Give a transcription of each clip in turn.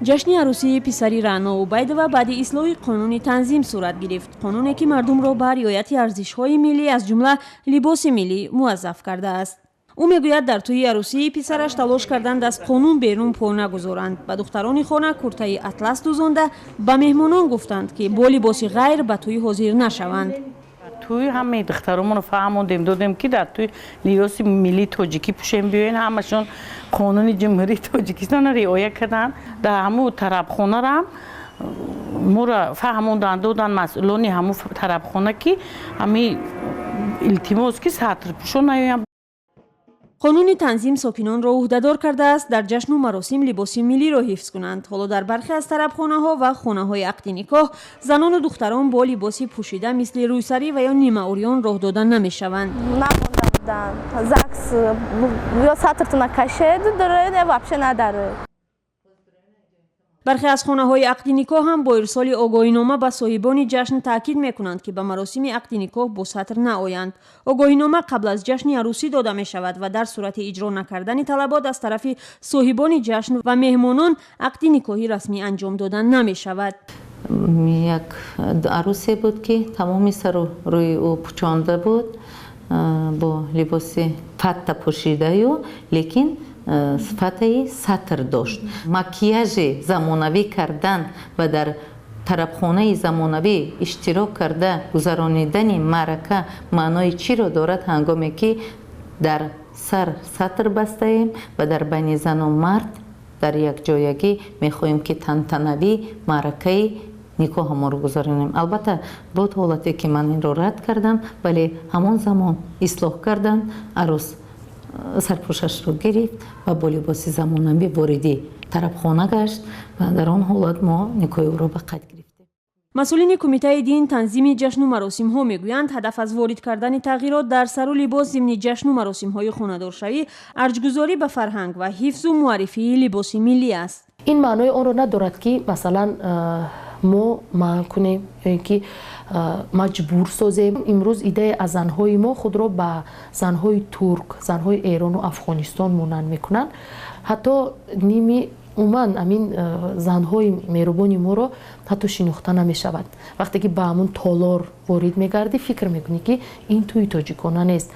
Ҷашни арӯсии писари Раъно Убайдова баъди ислоҳи қонуни танзим сурат гирифт. Қонуне, ки мардумро ба риояти арзишҳои миллӣ, аз ҷумла либоси миллӣ, муваззаф кардааст. Ӯ мегӯяд, дар тӯи арӯсии писараш талош карданд, аз қонун берун по нагузоранд. Ба духтарони хона куртаи атлас дӯзонда, ба меҳмонон гуфтанд, ки бо либоси ғайр ба тӯй ҳозир нашаванд. Тӯи ҳамаи духтаромонро фаҳмондем, додем, ки дар тӯи либоси миллии тоҷикӣ пӯшем, биёен. Ҳамашон қонуни Ҷумҳурии Тоҷикистонро риоя карданд. Дар ҳамун тарабхонарам моро фаҳмонданд, доданд масъулони ҳамун тарабхона, ки ҳами илтимос, ки сатрпӯшон наёянд. Қонуни танзим сокинонро ӯҳдадор кардааст, дар ҷашну маросим либоси миллиро ҳифз кунанд. Ҳоло дар бархе аз тарабхонаҳо ва хонаҳои ақди никоҳ занону духтарон бо либоси пӯшида, мисли рӯйсарӣ ва ё нимаурён, роҳ дода намешаванд. Намонда буданд ЗАГС ё сатртона кашед, дароед, ё вообще надароед. Бархе аз хонаҳои ақди никоҳ ҳам бо ирсоли огоҳинома ба соҳибони ҷашн таъкид мекунанд, ки ба маросими ақди никоҳ бо сатр наоянд. Огоҳинома қабл аз ҷашни арӯсӣ дода мешавад ва дар сурати иҷро накардани талабот аз тарафи соҳибони ҷашн ва меҳмонон ақди никоҳи расмӣ анҷом дода намешавад. Як арӯсе буд, ки тамоми сару рӯи ӯ пӯчонда буд, бо либоси фатта пӯшидаю, лекин фатаи сатр дошт. Макияжи замонавӣ кардан ва дар тарабхонаи замонавӣ иштирок карда гузаронидани маърака маънои чиро дорад, ҳангоме ки дар сар сатр бастаем ва дар байни зану мард дар якҷоягӣ мехоҳем, ки тантанавӣ маъракаи никоҳамонро гузаронем? Албатта, буд ҳолате, ки ман инро рад кардам, вале ҳамон замон ислоҳ карданд. Арӯс сарпӯшашро гирифт ва бо либоси замонавӣ вориди тарабхона гашт ва дар он ҳолат мо никоҳи ӯро ба қайд гирифтем. Масъулини Кумитаи дин, танзими ҷашну маросимҳо мегӯянд, ҳадаф аз ворид кардани тағйирот дар сару либос зимни ҷашну маросимҳои хонадоршавӣ арҷгузорӣ ба фарҳанг ва ҳифзу муаррифии либоси миллӣ аст. Ин маънои онро надорад, ки масалан мо манъ кунем ё ин ки маҷбур созем. Имрӯз иддае аз занҳои мо худро ба занҳои турк, занҳои Эрону Афғонистон монанд мекунанд. Ҳатто ними умуман ҳамин занҳои меҳрубони моро ҳатто шинохта намешавад. Вақте ки ба ҳамун толор ворид мегардӣ, фикр мекунӣ, ки ин тӯи тоҷикона нест.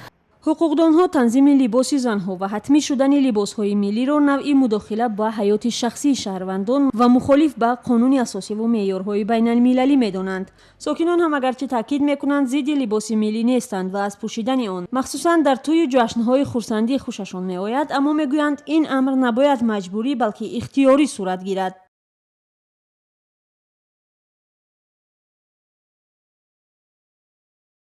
Ҳуқуқдонҳо танзими либоси занҳо ва ҳатмӣ шудани либосҳои миллиро навъи мудохила ба ҳаёти шахсии шаҳрвандон ва мухолиф ба қонуни асосиву меъёрҳои байналмилалӣ медонанд. Сокинон ҳам, агарчи таъкид мекунанд, зидди либоси миллӣ нестанд ва аз пӯшидани он, махсусан дар тӯю ҷашнҳои хурсандӣ, хушашон меояд, аммо мегӯянд, ин амр набояд маҷбурӣ, балки ихтиёрӣ сурат гирад.